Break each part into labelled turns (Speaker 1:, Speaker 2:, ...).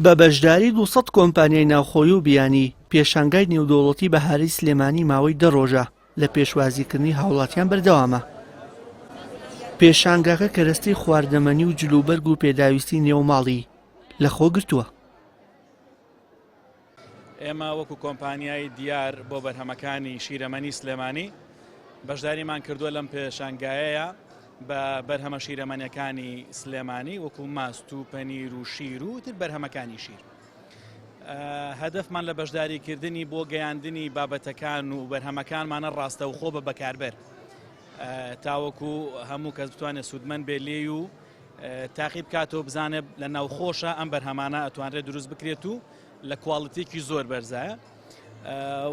Speaker 1: بە بەشداری 200 کۆمپانیای ناوخۆیی و بیانی، پێشانگای نێودەوڵەتی بەهارەی سلێمانی ماوەی دە ڕۆژە لە پێشوازیکردنی هاوڵاتیان بەردەوامە. پێشانگاکە کەرەستەی خواردەمەنی و جلوبەرگ و پێداویستی نێوماڵی لەخۆگرتووە.
Speaker 2: ئێمە وەکو کۆمپانیای دیار بۆ بەرهەمەکانی شیرەمەنی سلێمانی بەشداریمان کردووە لەم پێشانگایەیە بە بەرهەمە شیرەمەنیەکانی سلێمانی وەکو ماست و پەنیر و شیر و تر بەرهەمەکانی شیر. هەدەفمان لە بەشداریکردنی بۆ گەیاندنی بابەتەکان و بەرهەمەکانمانە ڕاستەوخۆ بە بەکاربەر تاوەکو هەموو کەس بتوانێت سوودمەند بێ لێی و تاقی بکاتەوە بزانێت لە ناوخۆشە ئەم بەرهەمانە ئەتوانرێت دروست بکرێت و لە کواڵیتێکی زۆر بەرزایە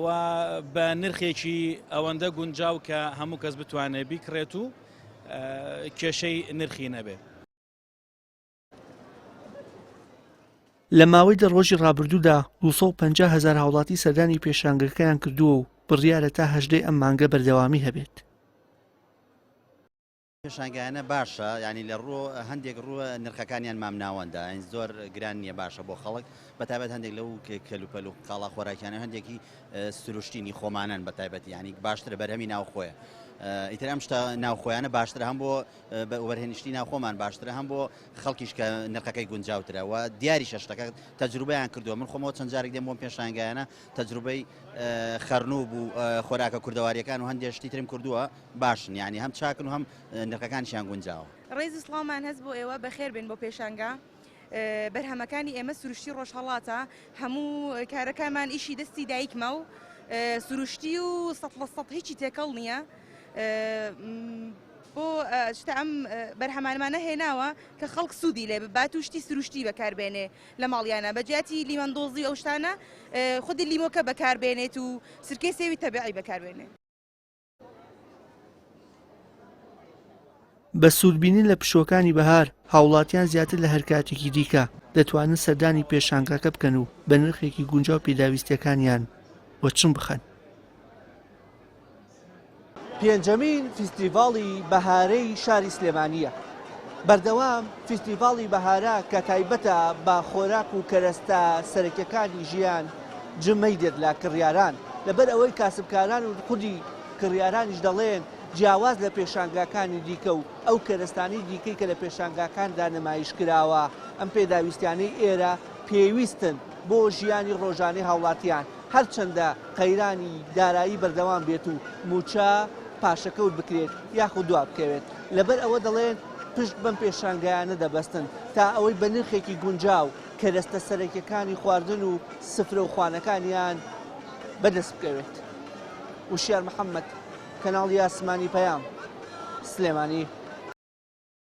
Speaker 2: و بە نرخێکی ئەوەندە گونجاو کە هەموو کەس بتوانێت بیکڕێت و کێشەی نرخی نەبێت.
Speaker 1: لە ماوەی دە ڕۆژی ڕابردوودا 250 هەزار هاوڵاتی سەردانی پێشانگەکەیان کردووە و بڕیارە تا هەژدەی ئەم مانگە بەردەوامی هەبێت.
Speaker 3: پێشانگایانە باشە یانی لە ڕوو هەندێک ڕوو نرخەکانیان مامناوەندە یانی زۆر گران نییە باشە بۆ خەڵک بە تایبەت هەندێک لەو کەلوپەل و کاڵا خۆراکیانە هەندێکی سروشتینی خۆمانن بە تایبەت یانی باشترە بەرهەمی ناوخۆیە ئیتر ئەم شتە ناوخۆیانە باشترە هەم بۆ وەبەرهێنشتی ناوخۆمان باشترە هەم بۆ خەڵکیش کە نرخەکەی گونجاوترە و دیاریشە شتەکە تەجروبەیان کردووە من خۆمەوە چەند جارێک دێم بۆم پێشانگایانە تەجروبەی خەرنوب و خۆراکە کوردەواریەکان و هەندێک شتی ترم کردووە باشن یانی هەم چاکن و هەم نرخەکانیشیان گونجاوە.
Speaker 4: ڕێز و سڵاومان هەس بۆ ئێوە بەخێر بێن بۆ پێشانگا بەرهەمەکانی ئێمە سروشتی ڕۆژهەڵاتە هەموو کارەکانمان ئیشی دەستی دایکمە و سروشتی و سەد لە سەد هیچی تێکەڵ نییە بۆ شتە ئەم بەرهەمانمانە هێناوە کە خەڵک سوودی لێ ببات و شتی سروشتی بەکاربێنێ لە ماڵیانە بە جیاتی لیمەندۆزی ئەو شتانە خودی لیمۆکە بەکاربێنێت و سرکەی سێوی تەبیعی بەکاربێنێ.
Speaker 1: بە سوودبینین لە پشووەکانی بەهار، هاوڵاتیان زیاتر لە هەر کاتێکی دیکە دەتوانن سەردانی پێشانگاکە بکەن و بە نرخێکی گونجاو پێداویستییەکانیان وەچنگ بخەن. پێنجەمین فیستیڤاڵی بەهارەی شاری سلێمانییە. بەردەوام فیستیڤاڵی بەهارە کە تایبەتە بە خۆراک و کەرەستە سەرەکیەکانی ژیان جمەی دێت لە کڕیاران، لەبەر ئەوەی کاسبکاران و خودی کڕیارانیش دەڵێن جیاواز لە پێشانگاکانی دیکە و ئەو کەرەستانەی دیکەی کە لە پێشانگاکاندا نمایش کراوە ئەم پێداویستیانەی ئێرە پێویستن بۆ ژیانی ڕۆژانەی هاوڵاتیان هەرچەندە قەیرانی دارایی بەردەوام بێت و مووچە پاشەکەوت بکرێت یاخود دوابکەوێت لەبەر ئەوە دەڵێن پشت بەم پێشانگایانە دەبەستن تا ئەوەی بە نرخێکی گونجاو کەرەستە سەرەکیەکانی خواردن و سفرە و خوانەکانیان بەدەست بکەوێت. وشیار محەمەد، کەناڵی ئاسمانی پەیام، سلێمانی.